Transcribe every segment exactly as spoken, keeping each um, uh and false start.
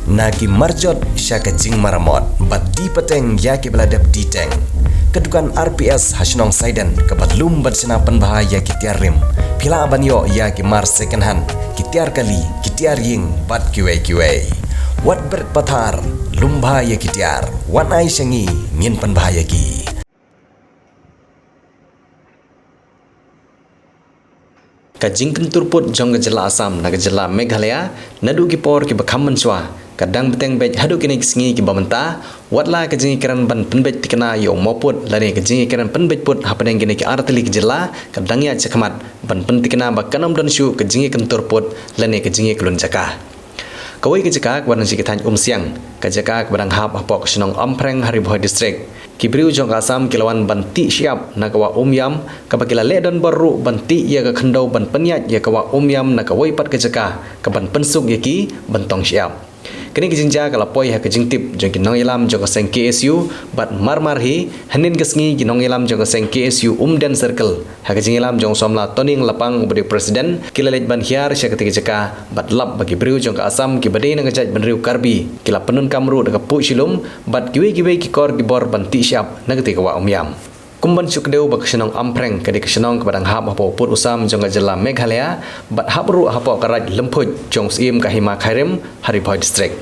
Na ki marjot sha ka jingmaramot bad die pateng ïa kiba la dep die teng. Ka dukan R P S ha shnong Saiden kaba lum bad shna pynbha ïa ki tiar rim. Phi lah ban ïoh ïa ki mar second hand, ki tiar kali, ki tiar ïing bad kiwei kiwei. Wat bret pathar, lum bha ïa ki tiar. Wan ai sha ngi, ngin pynbha ïa ki. Ka jingkyntur put jong ka jylla Assam na ka jylla Meghalaya naduh ki por kiba kham mynshuwa ka dang bteng beit haduh kine ki sngi kiba mynta, wat la ka jingïakren ban pynbeit thikna ïa u mawpud lane ka jingïakren pynbeit put hapdeng kine ki artylli ki jylla ka dang ïaid shakhmat ban pynthikna ba kan ym don shuh ka jingïakyntur put lane ka jingïaklun jaka. Kawei ka jaka kaba nang sha ki thaiñ Umsiang, ka jaka kaba dang hap hapoh ka shnong Amphreng ha Ri Bhoi District. Ki briew jong ka Assam ki la wan ban tih shyiap na ka wah Umïam, kaba ki la leh donbor ruh ban tih ïa ka khyndew ban pynïaid ïa ka wah Umïam na kawei pat ka jaka kaban pynsuk ïa ki ban tong shyiap. Kane ka jingjia ka la poi ha ka jingtip jong ki nongïalam jong ka seng K S U bad mar mar hi, hynnin ka sngi ki nongïalam jong ka seng K S U Umden Circle ha ka jingïalam jong u samla Toning Lapang uba dei u president, ki la leit ban hiar sha katei ka jaka bad lap ba ki briew jong ka Assam kiba dei na ka jaitbynriew Karbi ki la pyndonkam ruh da ka puh shilum bad kiwei kiwei ki kor ki bor ban tih shyiap na katei ka wah Umïam. Kum ban shu kdew ba ka shnong Amphreng ka dei ka shnong kaba dang hap hapoh u pud u sam jong ka jylla Meghalaya bad hap ruh hapoh ka raid lymphuid jong u Syiem ka Hima Khyrim ha Ri Bhoi District.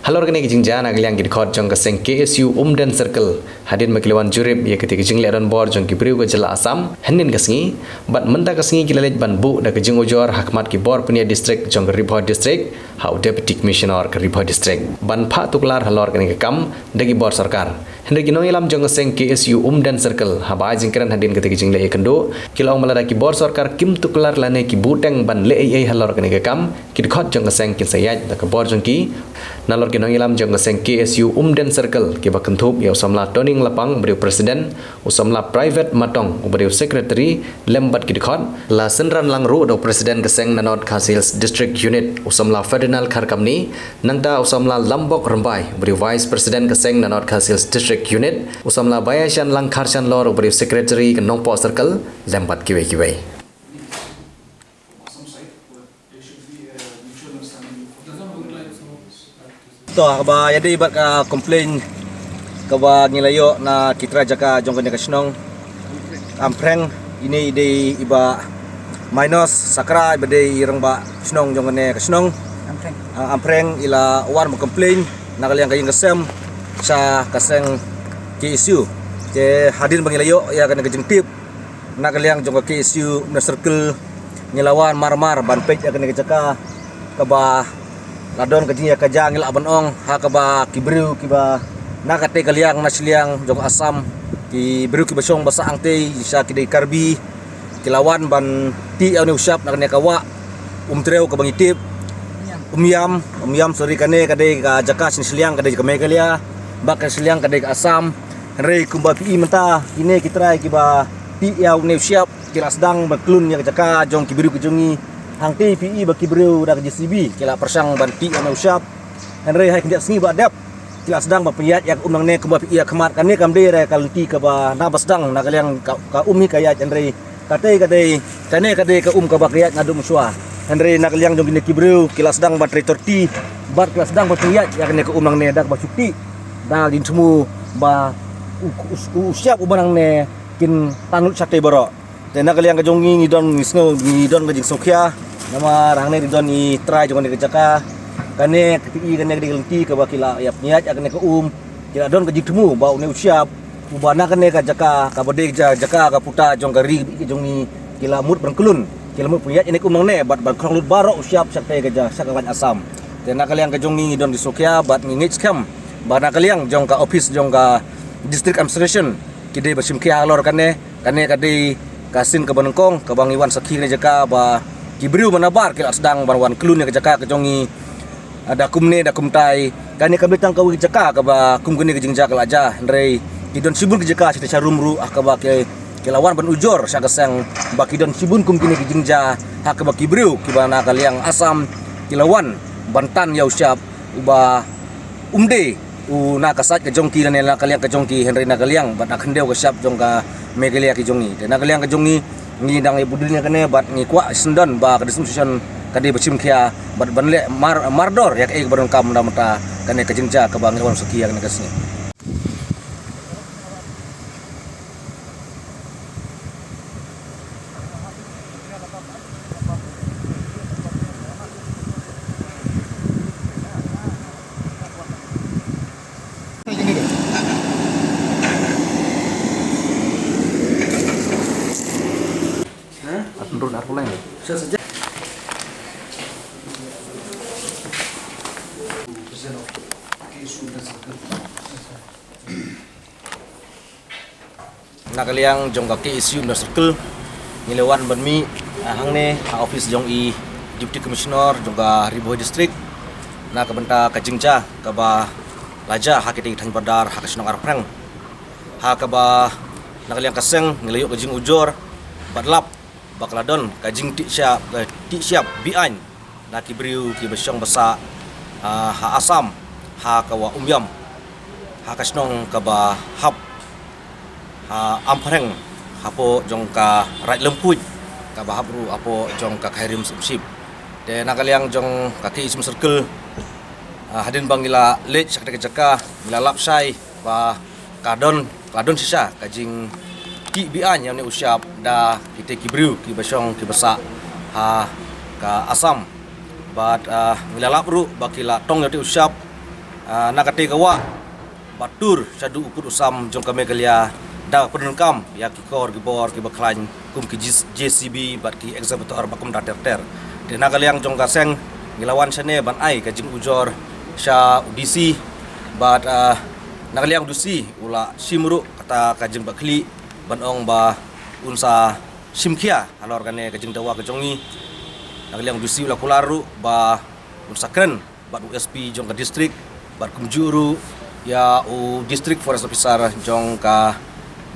Halor kane ka jingjia na ka liang ki dkhot jong ka seng K S U Umden Circle, hadien ba ki la wan jurip ïa katei ka jingleh donbor jong ki briew ka jylla Assam hynnin ka sngi, bad mynta ka sngi ki la leit ban buh da ka jingujor ha khmat ki bor pynïaid district jong ka Ri Bhoi District ha u Deputy Commissioner ka Ri Bhoi District ban phah tuklar halor kane ka kam da ki bor sorkar. Hynrei ki nongïalam jong ka seng K S U Umden Circle haba ai jingkren hadien katei ka jingleh ïakynduh, ki la ong ba lada ki bor sorkar kim tuklar lane ki buhteng ban leh ei ei halor kane ka kam, ki dkhot jong ka seng kin sa ïaid da ka bor jong ki. Nalor ki nongïalam jong ka seng K S U Umden Circle kiba kynthup ïa u samla Toning Lapang uba dei u president, u samla Private Matong uba dei u secretary lem bad ki dkhot, la synran lang ruh da u president ka seng na North Khasi Hills District Unit, u samla Ferdinand Kharkamni, nangta u samla Lambok Rymbai uba dei u vice president ka seng na North Khasi Hills District Unit, u samla Baïashanlang Kharshanlor uba dei u secretary ka Nongpoh Circle lem bad kiwei kiwei. To, kaba ïadei bad ka complain kaba ngi la ïoh na ki trai jaka jong kane ka shnong Amphreng, ine i dei i bah Mainos Sakra iba dei i rangbah shnong jong kane ka shnong. Amphreng. Ah, Amphreng i la wan ba complain na ka liang ka ïing ka sem sha ka seng K S U. Te hadien ba ngi la ïoh ïa kane ka jingtip na ka liang jong ka K S U Umden Circle, ngi la wan mar mar ban peit ïa kane ka jaka kaba la don ka jingïakajia, ngi lah ban ong, ha kaba ki briew kiba na katei ka liang na shiliang jong Assam, ki briew kiba shong ba sah hangtei sha ki dei Karbi, ki la wan ban tih ïa une u shyiap na kane ka wah Umtrew kaba ngi tip. Umïam, Umïam, sorry, kane ka dei ka jaka sha shiliang ka dei ka Meghalaya, bad ka shiliang ka dei ka Assam. Hynrei kumba phi i mynta, kine ki trai kiba tih ïa une u shyiap ki la sdang ban klun ïa ka jaka jong ki briew ki jong ngi. Hangtei phi i ba ki briew da ka J C B ki la pyrshang ban tih ïa une u shyiap. Hynrei ha ki khyndiat sngi ba dep ki la sdang ban pynïaid ïa ka um nangne, kumba phi i ha khmat, kane kam dei re ka lynti kaba naba sdang na ka liang ka, ka um hi ka ïaid, hynrei katei ka dei, kane ka dei ka um kaba ka ïaid naduh mynshuwa. Hynrei na ka liang jong kine ki briew ki la sdang ban trei torti bad ki la sdang ban pynïaid ïa kane ka um nangne da kaba shu tih da ka jingthmu ba u, u, u shyiap uba nangne kin tan lut shatei baroh. Te na ka liang ka jong ngi, ngi don, ngi sngew, ngi don ka jingsngewkhia. Namar hangne ngi don i trai jong kane ka jaka. Kane ka phi i, kane ka dei ka lynti kaba ki la ïap ñiat ïa kane ka um. Ki la don ka jingthmu ba une u shyiap uba na kane ka jaka kaba dei ka jaka ka puta jong ka ri ka jong ngi, ki la mut ban klun, ki la mut pynïaid ïa kane ka um nangne bad ban khrong lut baroh u shyiap shatei ka ja sha ka khlaiñ Assam. Te na ka liang ka jong ngi, ngi don ka jingsngewkhia bad ngi ngeit skhem ba na ka liang jong ka office jong ka District Administration ki dei ban shim khia halor kane. Kane ka dei ka sien kaba nyngkong kaba ngi wan sakhi kane ka jaka ba ki briew ba nabar ki la sdang ban wan klun ïa ka jaka ka jong ngi, ah, da kumne da kumtai. Kane kam dei tang kawei ka jaka kaba kum kane ka jingjia ka la jia, hynrei ki don shibun ki jaka shatei sharum ruh, ah, kaba ki, ki la wan ban ujor sha ka seng ba ki don shibun kum kine ki jingjia, ha kaba ki briew kiba na ka liang Assam ki la wan ban tan ïa u shyiap uba um dei u na ka side ka jong ki lane na ka liang ka jong ki, hynrei na ka liang bad na khyndew ka shyiap jong ka Meghalaya ka jong ngi. Te na ka liang ka jong ngi, ngi dang ïa bud ïa kane bad ngi kwah sngewdon ba ka District Administration ka dei ba shim khia bad ban leh mar, mardor ïa kaei kaba donkam na ka bynta kane ka jingjia kaba ngi la wan sakhi ïa kane ka sngi. Na ka liang jong ka K S U Inner Circle, ngi la wan ban mih, ah, hangne ha office jong i Deputy Commissioner jong ka Ri Bhoi District, na ka bynta ka jingjia kaba la jia ha kitei ki thaiñ border ha ka shnong Arphreng. Ha kaba na ka liang ka seng ngi la ïoh ka jingujor bad lap ba ka la don ka jingtih shyiap, ka tih shyiap be-aiñ na ki briew kiba shong ba sah, ah, ha Assam, ha ka Wah Umiam, ha ka shnong kaba hap ha Arphreng, hapoh jong ka Raid Lymphuid, kaba hap ruh hapoh jong ka Khyrim Sumsip. Te na ka liang jong ka K S U Inner Circle, ah, hadien ba ngi la leit sha katei ka jaka, ngi la lap shai ba ka don, ka don shisha ka jingtih be-aiñ ïa une u shyiap da kitei ki briew kiba shong kiba sah ha ka Assam. Bad, ah, ngi la lap ruh ba ki la tong ïa utei u shyiap, ah, na katei ka wah ba tur shaduh u pud u sam jong ka Meghalaya da ka pyndonkam ïa ki kor ki bor kiba khlaiñ kum ki J-, J C B bad ki excavator bad kumta ter ter. Te na ka liang jong ka seng ngi la wan shane ban ai ka jingujor sha u D C bad, ah, na ka liang u D C u la shim ruh kata ka jingbakhlieh ban ong ba un sa shim khia halor kane ka jingdawa ka jong ngi. Na ka liang u D C u la kular ruh ba un sa kren bad u S P jong ka district bad kumjuh ruh ïa u District Forest Officer jong ka,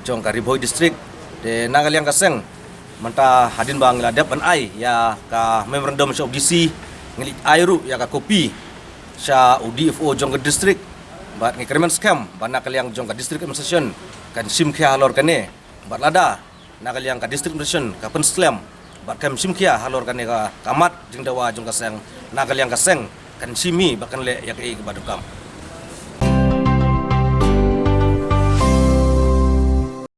jong ka Ri Bhoi District. Te na ka liang ka seng mynta hadien ba ngi la dep ban ai ïa ka memorandum sha u D C, ngi la ai ruh ïa ka copy sha u D F O jong ka district bad ngi kyrmen skhem ba na ka liang jong ka District Administration kan shim khia halor kane. Bad lada na ka liang ka District Administration ka pynskhem bad kam shim khia halor kane ka, ka mat jingdawa jong ka seng, na ka liang ka seng kan shim hi bad kan leh ïa kaei kaba donkam.